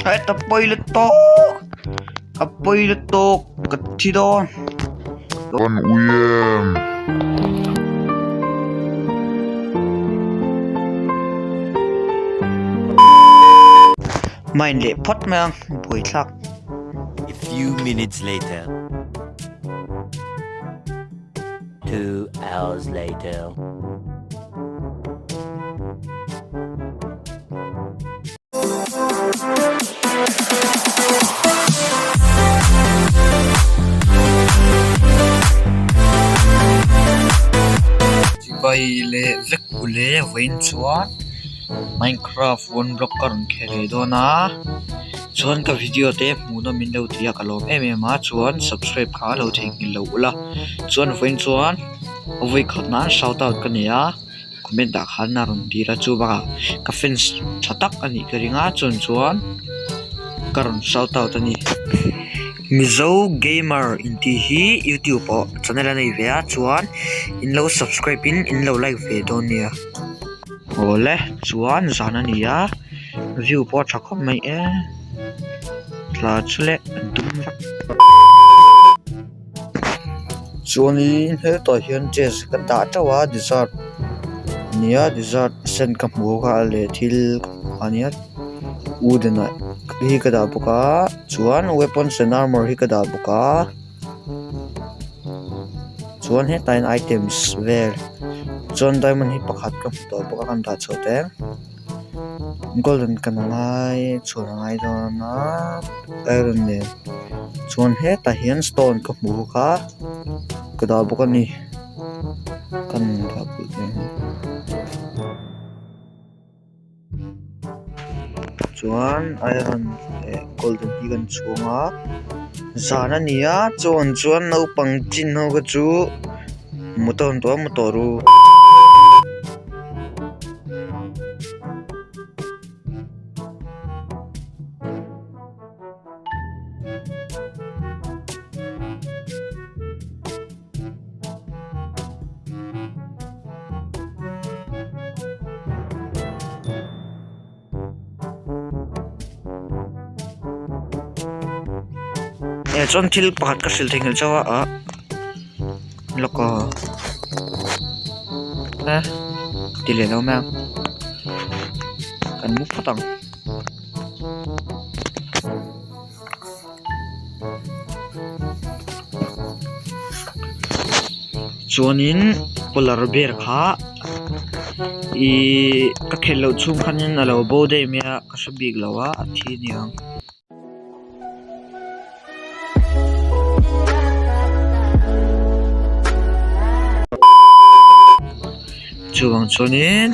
Heta pawi lutuk a pawi lutuk ka thi dawn. Kan ui em? Mine leh phawt mai ang buaithlak. A few minutes later. 2 hours later. Chibai leh vek ule vawiin chuan minecraft one block ka rawn khel leh dawn a chuan ka video te hmuh nawm in lo ti a ka lawm em em a chuan subscribe kha lo theihnghilh lo ula chuan vawiin chuan vawi khat nan shout out ka nei a comment ah khan a rawn dil a chu bakah ka fans tha tak a nih ka ring a chuan chuan ka rawn shout out a ni. Mizo gamer intih hi youtube ah channel a nei ve a chuan in lo subscribe in in lo like ve dawn nia. Awle chuan zan a ni a view pawh a tha khawp mai e tla chu leh an tum vak. Chuanin hetah hian chest ka dah teuh a dessert nia dessert sen ka hmu kha leh thil a nia wooden ah hi ka dah bawk a chuan weapons and armour hi ka dah bawk a chuan hetah hian items vel chuan diamond hi pakhat ka hmu tawh bawk a kan dah chhuah te golden kan a ngai chhuan a ngai dawn a iron nen chuan hetah hian stone ka hmu bawk a ka dah bawk a ni kan dah pui nen chuan iron leh golden hi kan chhung a zan a ni a chuan chuan naupang chin ho kha chu mut a hun tawh a mu tawh ru. Eh chuan thil pakhat ka hrilh theihnghilh chauh a ah lawk aw eh ti leh lo mai ang kan mu phawt ang. Chuanin polar bear kha ihh ka khelh loh chhung khanin a lo bo daih mai a ka hre bik lo a a thi aniang. Chuvang chuanin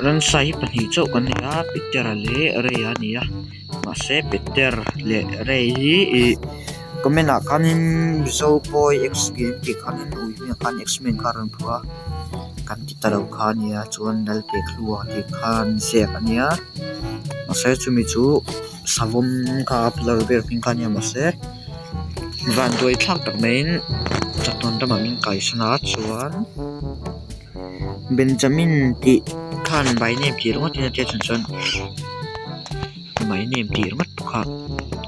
ramsa hi pahnih chauh kan nei a Peter-a leh Ray-a a ni a mahse Peter leh Ray hi ih comment ah khanin Mizo boy X game tih khanin ui hming ah khan X men kha a rawn phuah a kan ti ta lo kha a nia chuan Lalpekhlua tih khan ziak a nia mahse chumi chu savawm kha a polar bear hming kha a nia mahse vanduai thlak tak maiin chatuan ramah min kaisan a chuan Benjamin tih khan by name tih ringawt in a tia chung chuan my name tih ringawt pawh kha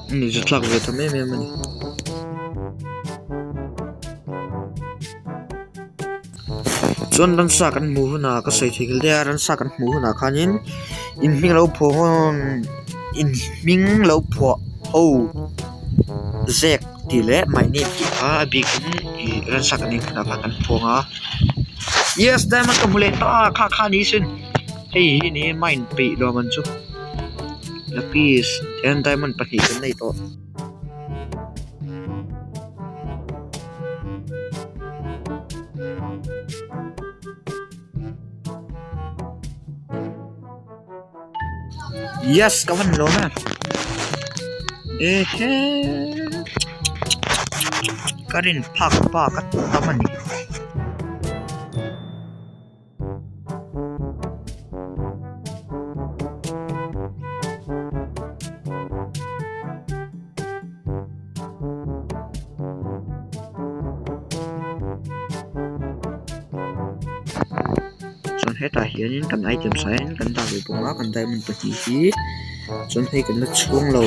a nuihza thlak ve ta em em a ni. Chuan ransa kan hmuh hunah ka sawi thei nghal daih a ransa kan hmuh hunah khanin in hming lo phuah hun in hming lo phuah ho zek tih leh my name tih kha a bikin ih ransa kan en hunah khan kan phuang a yes diamond ka hmu leh ta kha kha ni sin hei hi ni mine peih lo man chu lapis tihian diamond pahnih kan nei tawh. Yes ka van lawm e ehe ka rin phak bak a tam a ni. Chuan hetah hianin kan items ah hian kan dah ve bawk a kan diamond pahnih hi. Chuan hei kan la chhung lo.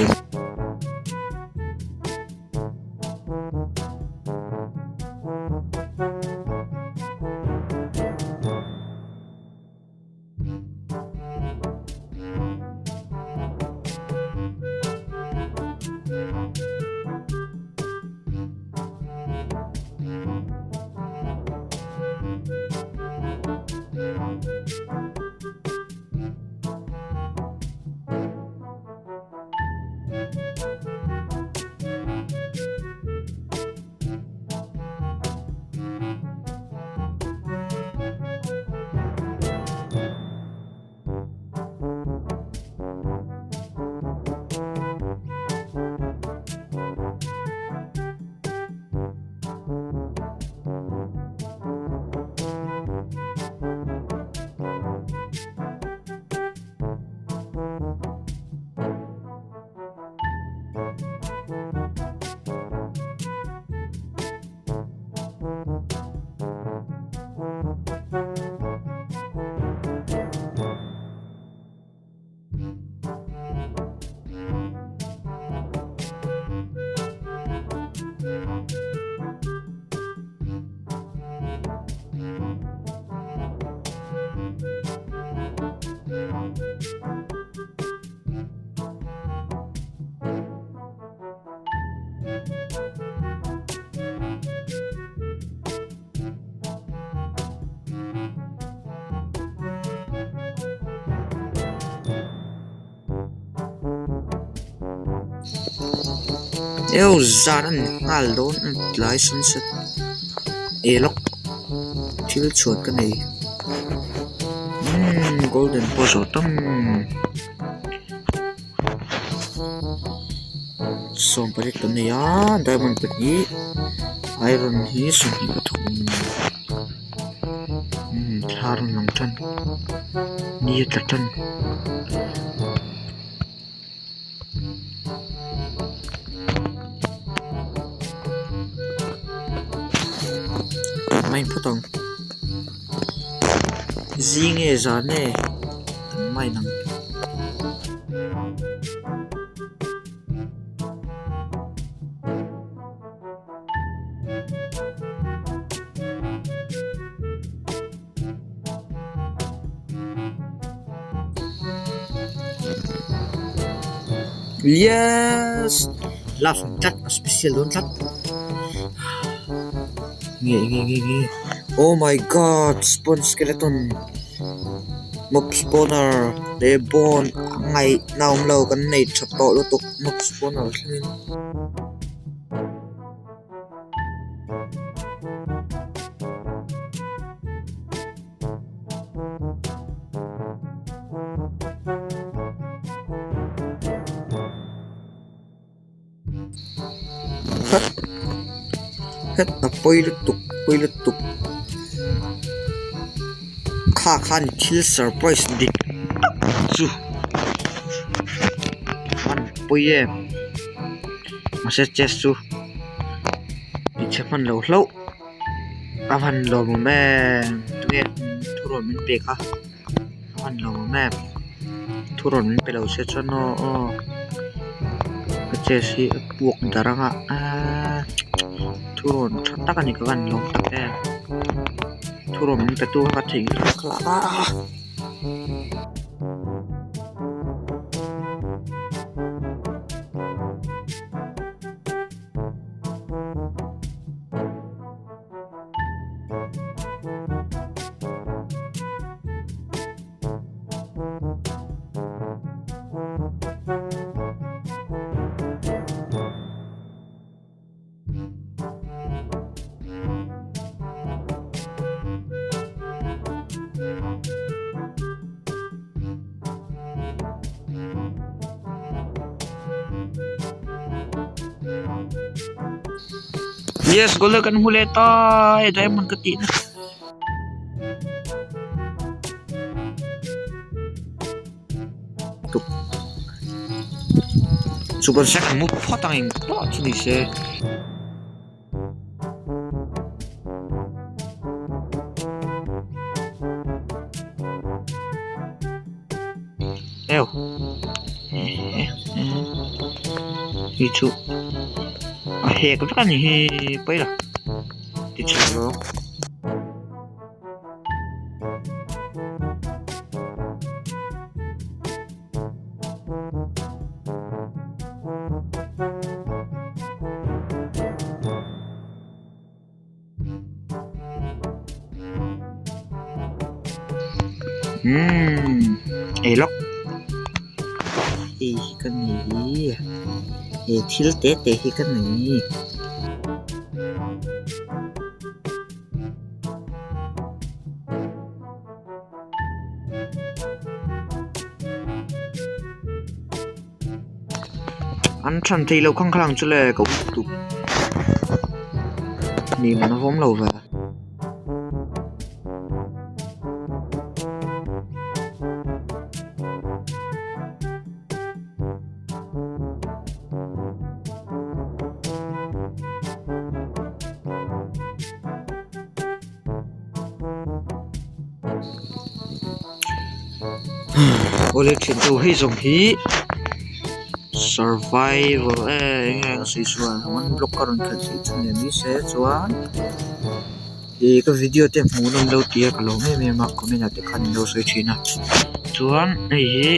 Eu zan a ni nghal dawn a ni tlai sunset e lawk thil chhuat ka nei umm golden pawh zawh tam. Sawmpariat kan nei a diamond pahnih iron hi 23 umm thla rawn lang tan ni a tla tan. Mine phawt ang zing nge zan nge kan mine ang. Yes! Love ang tlat a special dawn tlat nge nge nge nge oh my god spawn skeleton mob spawner leh bone a ngaihna awm lo kan nei tha tawh lutuk mob spawner thlengin. Het a pawi lutuk pawi lutuk kha khan thil surprise dik tak chu an pawi em mahse chest chu ti chhe hman lo hlauh a van lawmawm em tunge thurawn min pe kha a van lawmawm em thurawn min pe lo se chuan aw aw ka chest hi a puak darh ang a aaa thurawn tha tak a ni ka van lawm tak em thurawn min pe tu kha ka theihnghilh hlak a. Yes gold kan hmu leh ta e diamond ka tih na. Super sack mu phawt ang eng pawh chu ni se. Eu. Hei chu a hek vek a ni hi pawi lo ti chho rawk. Umm ei lawk hei hi ka nei he thil te te hi ka nei. An than thei lo khang khang chu le ka ui tuk ni man a vawm lo ve. Awle thian chu hei zawng hi survival eh eng nge ka sawi sual one block a rawn khalh theih chu ni mai se chuan ih ka video te hmuh nawm lo tih a ka lawm em em a comment ah te khan min lo sawi thin a chuan hei hi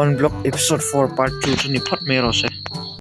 one block episode four part two chu ni phawt mai rawh se.